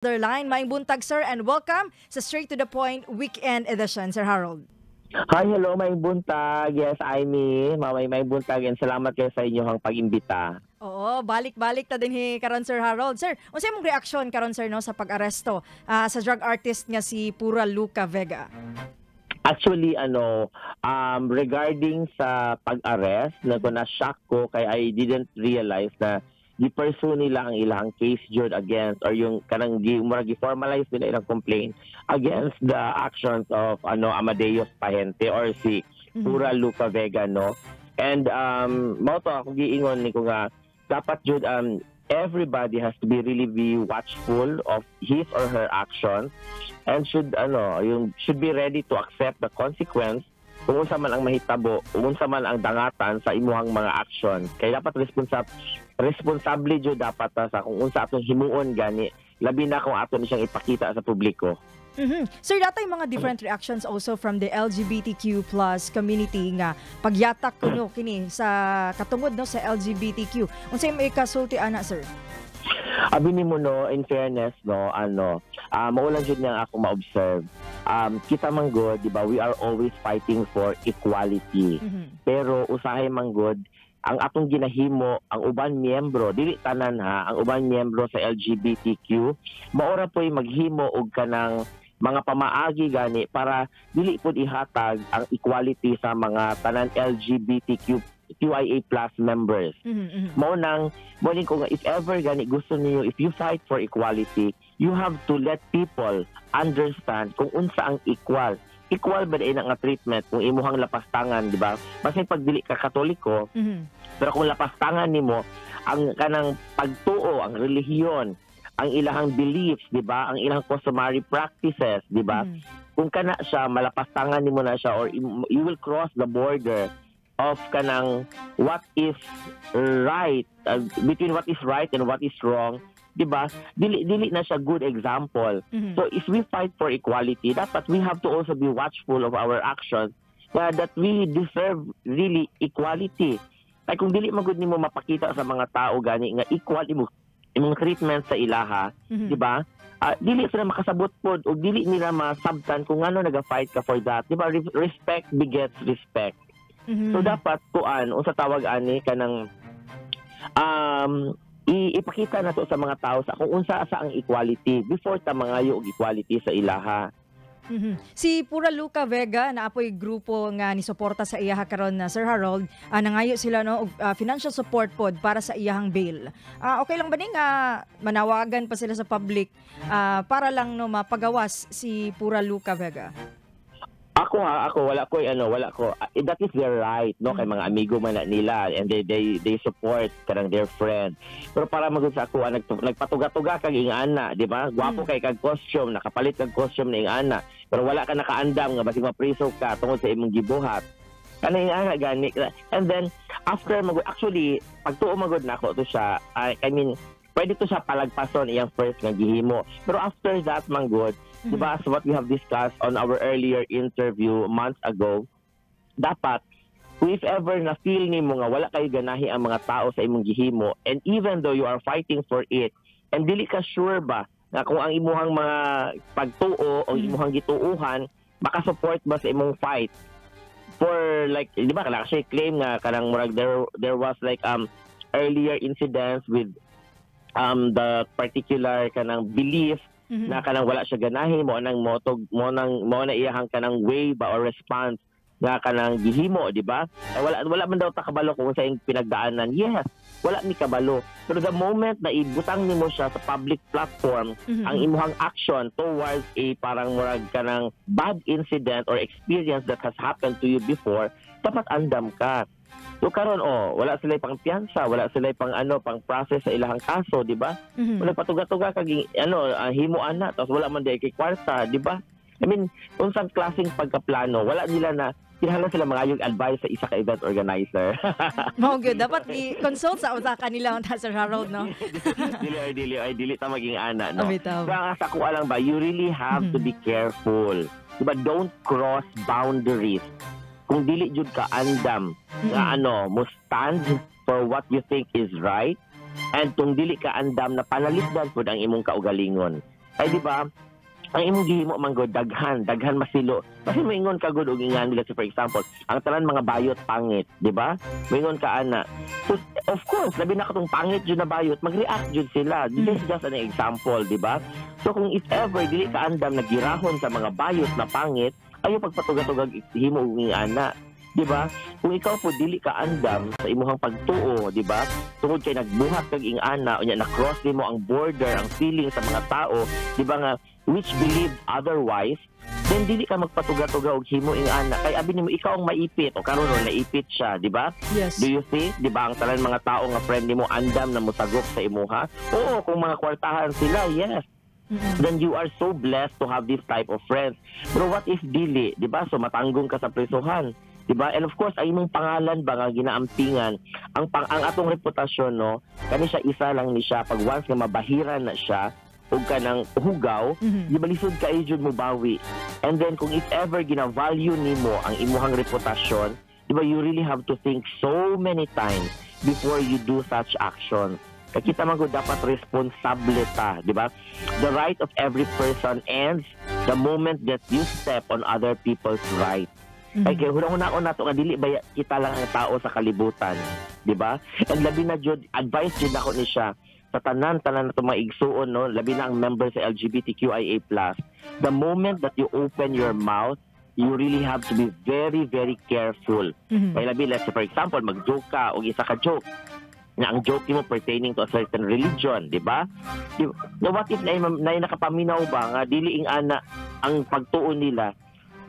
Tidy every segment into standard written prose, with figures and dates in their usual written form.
Other line. Maayong buntag, sir, and welcome sa Straight to the Point Weekend Edition, Sir Harold. Hi, hello, maayong buntag. Yes, Amy. Mamay maayong buntag and salamat kayo sa inyong pag-imbita. Oo, balik-balik ta dinhi karon, Sir Harold. Sir, unsa imong reaksyon karon, sir, no, sa pag-aresto sa drug artist nga si Pura Luca Vega? Actually, ano, regarding sa pag-arrest, na ko na-shock ko kay I didn't realize na gi-pursue nila ang ilang case jud against or yung kanang gi murag gi-formalize nila ilang complaint against the actions of ano, Amadeus Pagente or si Pura Luca Vega, no? And mao to ako giingon ni ko nga dapat jud everybody has to be really be watchful of his or her actions and should ano, yung should be ready to accept the consequence kung unsa man ang mahitabo, kung unsa man ang dangatan sa imuhang mga action. Kay dapat responsable jud dapat ta sa kung unsa atong himuon gani, labi na kung ato ni siyang ipakita sa publiko. Sir, naa tay mga different reactions also from the LGBTQ+ community nga pagyatak kuno kini sa katungod, no, sa LGBTQ. Unsay may kasulti ana, sir? Abi nimo, no, in fairness, no, ano, mao lang jud nga ako ma-observe. Kita man gud, di ba, we are always fighting for equality. Pero usahay man gud ang atong ginahimo, ang uban miyembro, dili tanan ha, ang uban miyembro sa LGBTQ, maora po'y maghimo og kanang mga pamaagi gani para dili pud ihatag ang equality sa mga tanan LGBTQ QIA+ members. Mao nang mo ni ko nga if ever gani gusto niyo, if you fight for equality, you have to let people understand kung unsa ang equal. Equal ba din ang treatment kung imuhang lapastangan, di ba? Basta pag dili ka Katoliko, pero kung lapastangan nimo ang kanang pagtuo, ang relihiyon, ang ilahang beliefs, di ba? Ang ilang customary practices, di ba? Kung kana siya malapastangan nimo na siya or you will cross the border of kanang what is right, between what is right and what is wrong, di ba? Dili dili na siya good example. So if we fight for equality, dapat we have to also be watchful of our actions that we deserve really equality. Kay kung dili magud nimo mapakita sa mga tao gani nga equal imo imong treatment sa ilaha, di ba? Dili sila makasabot pod o dili nila masabtan kung ano naga-fight ka for that. Di ba? Respect begets respect. So dapat kuan, unsa tawag ani, kanang ipakita na to sa mga tao sa kung unsa sa ang equality before ta mangayo og equality sa ilaha. Si Pura Luca Vega naa poy grupo nga ni suporta sa iyaha karon na, Sir Harold, nangayo sila, no, og financial support pod para sa iyahang bail. Okay lang ba ni nga manawagan pa sila sa public para lang, no, mapagawas si Pura Luca Vega? Ako ha, ako wala ko ano, wala ko. That is their right, no, kay mga amigo man na nila and they support kanang their friend. Pero para magud sa ako, nagpatuga-tuga kag ingana, di ba? Gwapo kay kag costume, nakapalit kag costume na ingana. Pero wala ka nakaandam nga basig mapriso ka tungod sa imong gibuhat. Kana ingana gani. And then after mag actually pagtuo magud nako to siya, I mean, pwede to siya palagpason iyang first nga gihimo. Pero after that man gud, di ba, as what we have discussed on our earlier interview months ago, dapat kung if ever na feel nimo nga wala kayo ganahi ang mga tao sa imong gihimo and even though you are fighting for it and dili ka sure ba nga kung ang imuhang mga pagtuo o imuhang gituuhan makasupport ba sa imong fight for like, di ba, kana kasi claim nga kanang murag there was like earlier incidents with the particular kanang belief na kanang wala siya ganahi mo nang motog mo nang mo na iyahang kanang way ba or response nga kanang gihimo, di ba? Eh, wala wala man daw ta kabalo kung sa iyang pinagdaanan. Yes, wala mi kabalo, pero the moment na ibutang nimo siya sa public platform, ang imuhang action towards a parang murag kanang bad incident or experience that has happened to you before, dapat andam ka. So karon, oh, wala sila pang piyansa, wala sila pang ano, pang process sa ilahang kaso, di ba? Wala patuga-tuga kag ano, himo ana, tapos wala man diay kay kwarta, di ba? I mean, unsang klaseng pagkaplano, wala nila na kinahanglan sila mangayog advice sa isa ka event organizer. Mao gyud, dapat i-consult sa usa kanila unta, Sir Harold, no? Dili ay dili ay dili ta maging ana, no? Bitaw. Kaya nga sa kuha lang ba, you really have to be careful. Diba? Don't cross boundaries. Kung dili jud ka andam nga ano, mo stand for what you think is right and kung dili ka andam na panalipdan pud ang imong kaugalingon. Ay, di ba? Ang imong gihimo man gud, daghan, daghan masilo. Kasi moingon ka gud og ingan nila, for example, ang tanan mga bayot pangit, di ba? Moingon ka ana. So, of course, labi na katong pangit jud na bayot, mag-react jud sila. This is just an example, di ba? So kung if ever dili ka andam nagirahon sa mga bayot na pangit, ayo pagpatuga-tugag himo og ana. Di ba? Kung ikaw po dili ka andam sa imuhang pagtuo, di ba? Tungod kay nagbuhat kag ing-ana, unya na-cross nimo ang border, ang feeling sa mga tao, di ba, nga which believe otherwise, then dili ka magpatuga-tuga og himo ing-ana kay abi nimo ikaw ang maipit o karon no, naipit siya, di ba? Yes. Do you think, di ba, ang tanan mga tao nga friend nimo andam na mosagop sa imuha? Oo, kung mga kwartahan sila, yes. Then you are so blessed to have this type of friends. Pero what if dili, di ba? So matanggong ka sa presohan, di ba? And of course, ang imong pangalan ba nga ginaampingan, ang atong reputasyon, no, kani siya, isa lang ni siya. Pag once nga mabahiran na siya ug kanang hugaw, di ba, lisod kaayo jud mo bawi. And then kung if ever gina-value nimo ang imuhang reputasyon, di ba, you really have to think so many times before you do such action. Kay kita man gud, dapat responsable ta, di ba? The right of every person ends the moment that you step on other people's right. Ay kay hunahuna nato nga dili ba kita lang ang tao sa kalibutan, di ba? And labi na jud, advice jud ako ni siya sa tanan-tanan nato mga igsuon, no, labi na ang member sa LGBTQIA+. The moment that you open your mouth, you really have to be very, very careful. Kay labi, let's say for example, mag-joke ka og isa ka joke na ang joke mo pertaining to a certain religion, di ba? Now, what if na nakapaminaw ba nga dili ing ana ang pagtuo nila?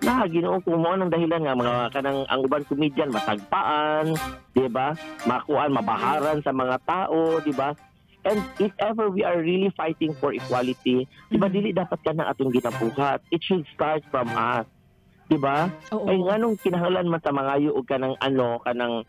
Na Ginoo ko, mo nang dahilan nga mga kanang ang uban comedian masagpaan, di ba? Makuan, mabaharan sa mga tao, di ba? And if ever we are really fighting for equality, di ba, dili dapat kana atong ginabuhat. It should start from us. Di ba? Oo. Ay nganong kinahanglan man ta mangayo og kanang ano, kanang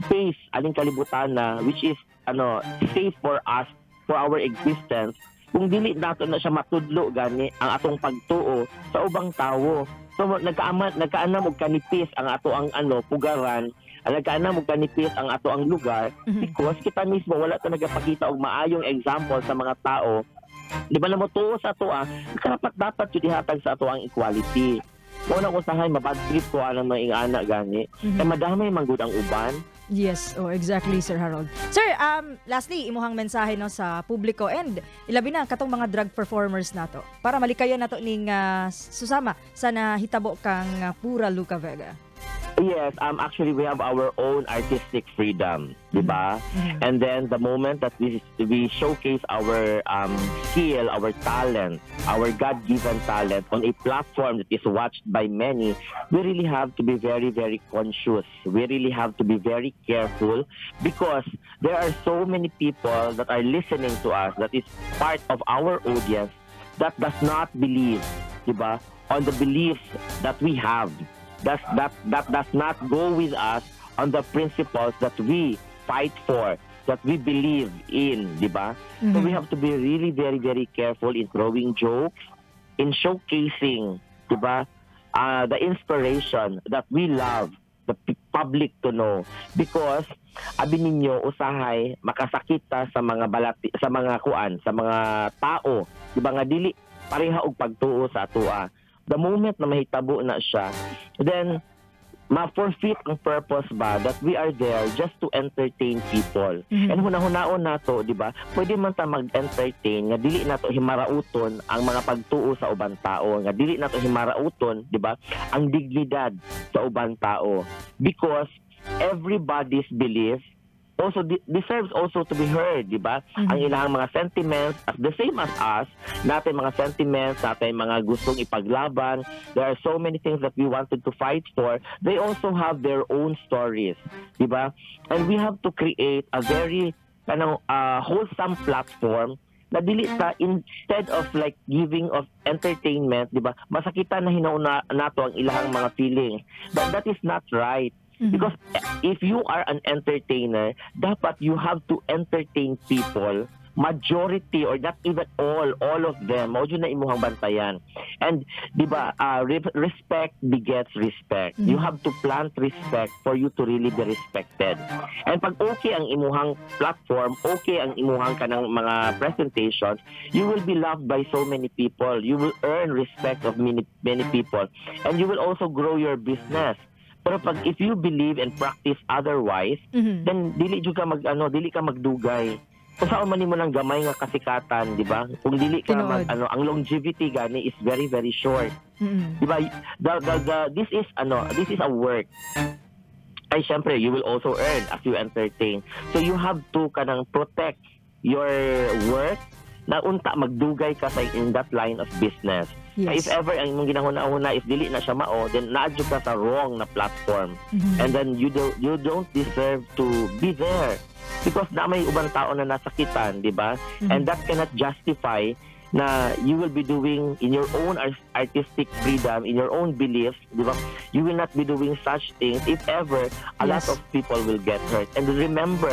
space aning kalibutan na which is ano, safe for us, for our existence, kung dili nato na siya matudlo gani ang atong pagtuo sa ubang tawo? So nagkaanam og kanipis ang ato ang ano, pugaran, ang nagkaanam og kanipis ang ato ang lugar because kita mismo wala ta nagapakita og maayong example sa mga tao, di ba, na motuo sa ato, ah, karapat dapat jud ihatag sa ato ang equality. Mao na usahay mabad trip ko anang mga ingana gani. Kay madamay man gud ang uban. Yes, oh, exactly, Sir Harold. Sir, lastly, imuhang mensahe, no, sa publiko and ilabi na katong mga drag performers nato para malikayan nato ning susama sa nahitabo kang Pura Luka Vega. Yes, actually we have our own artistic freedom, di ba? Mhm. And then the moment that we showcase our skill, our talent, our God-given talent on a platform that is watched by many, we really have to be very, very conscious. We really have to be very careful because there are so many people that are listening to us, that is part of our audience, that does not believe, di ba, on the beliefs that we have. That does not go with us on the principles that we fight for, that we believe in, di ba? So we have to be really very, very careful in throwing jokes, in showcasing, di ba, the inspiration that we love the public to know, because abi ninyo usahay makasakit ta sa mga balati, sa mga kuan, sa mga tao, di ba, nga dili pareha og pagtuo sa atoa. The moment na mahitabo na siya, then ma-forfeit ang purpose ba that we are there just to entertain people. And hunahunaon nato, di ba? Pwede man ta mag-entertain nga dili nato himarauton ang mga pagtuo sa ubang tao, nga dili nato himarauton, di ba, ang dignidad sa ubang tao. Because everybody's belief also deserves also to be heard, di ba? Ang ilang mga sentiments as the same as us, natin mga sentiments, natin mga gustong ipaglaban. There are so many things that we wanted to fight for. They also have their own stories, di ba? And we have to create a very kanang wholesome platform na dili ta, instead of like giving of entertainment, di ba? Masakitan na hinauna nato ang ilahang mga feelings. That is not right. Because if you are an entertainer, dapat you have to entertain people Majority or not even all of them, mao jud na imuhang bantayan. And di ba, respect begets respect. You have to plant respect for you to really be respected. And pag okay ang imuhang platform, okay ang imuhang kanang mga presentations, you will be loved by so many people. You will earn respect of many many people and you will also grow your business. Pero pag if you believe and practice otherwise, then dili jud ka mag ano, dili ka magdugay. Kung unsaon man nimo nang gamay nga kasikatan, di ba? Kung dili ka Tinuod. Mag ano, ang longevity gani is very very short. Di ba? The this is ano, this is a work. Ay, syempre, you will also earn as you entertain. So you have to kanang protect your work na unta magdugay ka sa in that line of business. If ever ang imong ginahuna-huna if dili na siya mao, then naa jud ka sa wrong na platform. And then you don't deserve to be there because na may ubang tao na nasakitan, di ba? Mhm. And that cannot justify na you will be doing in your own artistic freedom, in your own beliefs, di ba? You will not be doing such things if ever a lot of people will get hurt. And remember,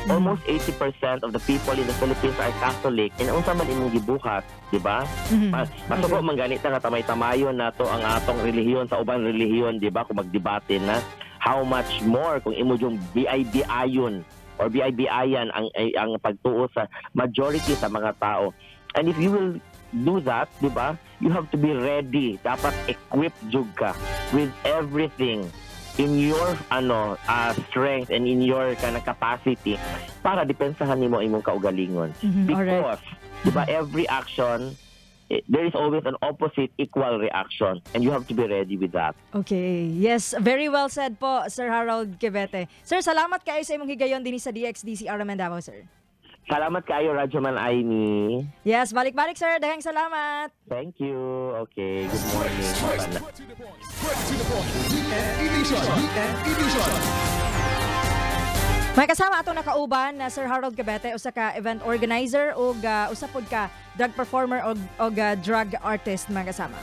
almost 80% of the people in the Philippines are Catholic. And unsa man imong gibuhat, di ba? Mhm. Masuko man ganit nga tamay-tamayon nato ang atong relihiyon sa ubang relihiyon, di ba? Kung magdebate na, how much more kung imo yung BIB-ayon or BIB-ayan ang pagtuo sa majority sa mga tao. And if you will do that, di ba? You have to be ready. Dapat equipped jud ka with everything in your ano strength and in your kana capacity para depensahan nimo imong kaugalingon. Because, di ba, every action, there is always an opposite equal reaction and you have to be ready with that. Okay. Yes, very well said po, Sir Harold Quevete. Sir, salamat kaayo sa imong higayon dinhi sa DXDC RMN Davao, sir. Salamat kaayo, Radyoman Aimee. Yes, balik-balik, sir. Daghang salamat. Thank you. Okay, good morning. Straight to the point. Straight to the point. Weekend Edition. Weekend Edition. May kasama atong nakauban na Sir Harold Cabete, usa ka event organizer ug usa pod ka drag performer og drag artist, mga kasama.